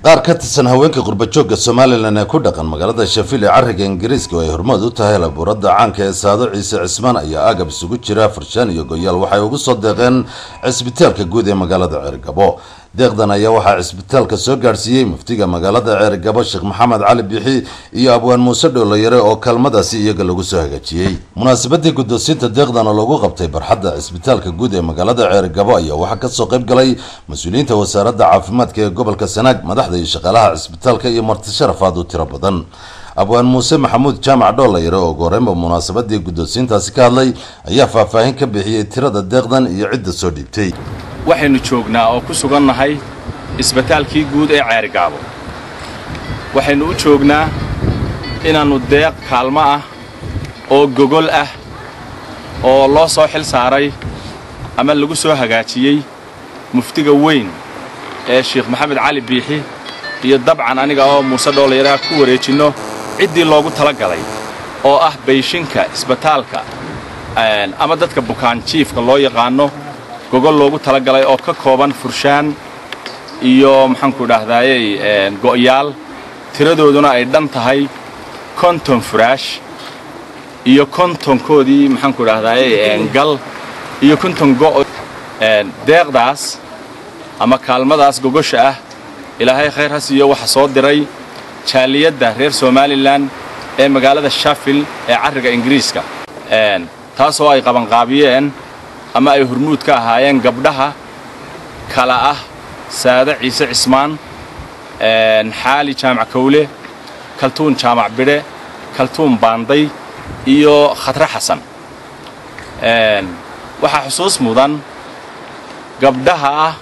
Qaar ka tirsan haweenka qurbajoogga Somalilan ee ku dhaqan magaalada Sheffield ee carriga Ingiriiska oo ay hormood u tahay halabuurada caanka ee Saado Ciise Cismaan ayaa agab isugu jira farshaan iyo goyaal waxay ugu soo deeqeen cisbitaalka guud ee magaalada Ceergabo. Deeqdan ayaa waxaa cisbitaalka soo gaadhsiiyey muftiga magaalada Ceergabo Sheekh Maxamed Cali Bixi iyo abwaan Muuse Dhoolayare oo kaalmadaasi iyaga lagu soo hagaajiyey. Munaasabadii guddoonsiinta deeqdan oo lagu qabtay barxadda cisbitaalka guud ee magaalada Ceergabo ayaa waxaa kasoo qayb galay mas-uuliyiinta wasaaradda caafimaadka ee gobolka Sanaag, madaxda iyo shaqaalaha cisbitaalka iyo marti sharaf aad u tiro badan. Abwaan Muuse Maxamuud Jaamac Dhoolayare oo goreynba munaasabadii guddoonsiintaasi ka hadlay ayaa faahfaahin ka bixiyey tirada deeqdan iyo cidda soo dhiibtay. Waxaynu joognaa oo ku sugannahay isbitaalkii guud ee Ceergaabo. Waxaynu u joognaa inaannu deeq kaalmo ah oo gogol ah oo loo soo xil saaray ama lagu soo hagaajiyey muftiga weyn ee Sheekh Maxamed Cali Biixi iyo dabcan aniga oo Muuse Dhoolayaraha ku wareejinno ciddii loogu tala galay oo ah bayshinka isbitaalka ama dadka bukaanjiifka loo yaqaanno, gogol loogu talagalay oo ka kooban furshaan iyo maxaanku idhaahdayey go'yaal, tiradooduna ay dhan tahay 50 furaash iyo 50koodii maxaanku idhahdayey gal iyo 50 go'. Deeqdaas ama kaalmadaas gogosha ah Ilaahay khayr ha siiyo, waxa soo diray jaaliyadda reer Somalilan ee magaalada Sheffield ee carriga Ingiriiska, taasoo ay qabanqaabiyeen ama ay hormuud ka ahaayeen gabdhaha kala ah Saade Ciise Cismaan, Xaali Jaamac Kawle, Kaltuun Jaamac Bidhe, Kaltuun Baanday iyo Khatre Xasan. Waxaa xusuus mudan gabdhaha ah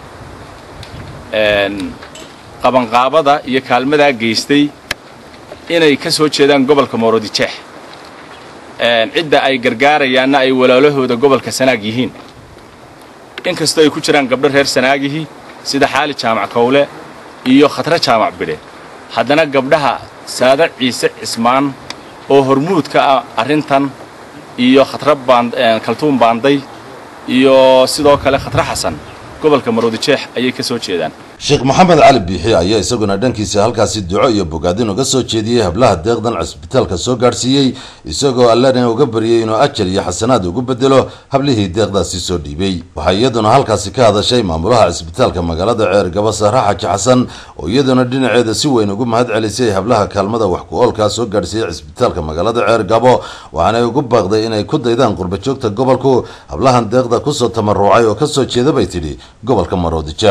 qabanqaabada iyo kaalmadaa geystay inay ka soo jeedaan gobolka Moorodijeex, cidda ay gargaarayaanna ay walaalahooda gobolka Sanaag yihiin, inkastoo ay ku jiraan gabdho reer Sanaagihi sida Xaali Jaamac Kawle iyo Khatre Jaamac Bidhe. Haddana gabdhaha Saade Ciise Cismaan oo hormuud ka ah arrintan iyo Khatre Kaltuun Baanday iyo sidoo kale Khatre Xasan gobolka Maroodijeex ayay ka soo jeedaan. Sheekh Maxamed Cali Biixi ayaa isaguna dhankiisa halkaasi duco iyo bogaadin uga soo jeediyey hablaha deeqdan cisbitaalka soo gaadhsiiyey, isagoo Allana uga baryey inuu ajar iyo xasanaad ugu bedelo hablihii deeqdaasi soo dhiibay. Waxaa iyaduna halkaasi ka hadashay maamulaha cisbitaalka magaalada Ceergabo Sahra Xaaji Xasan oo iyaduna dhinaceeda si weyn ugu mahad celisay hablaha kaalmada wax ku oolkaa soo gaadhsiiyey cisbitaalka magaalada Ceergabo, waxaanay ugu baaqday inay ku daydaan qurbajoogta gobolku hablahan deeqda kusoo tamaruucay oo kasoo jeeda bay tidhi gobolka Maroodijeex.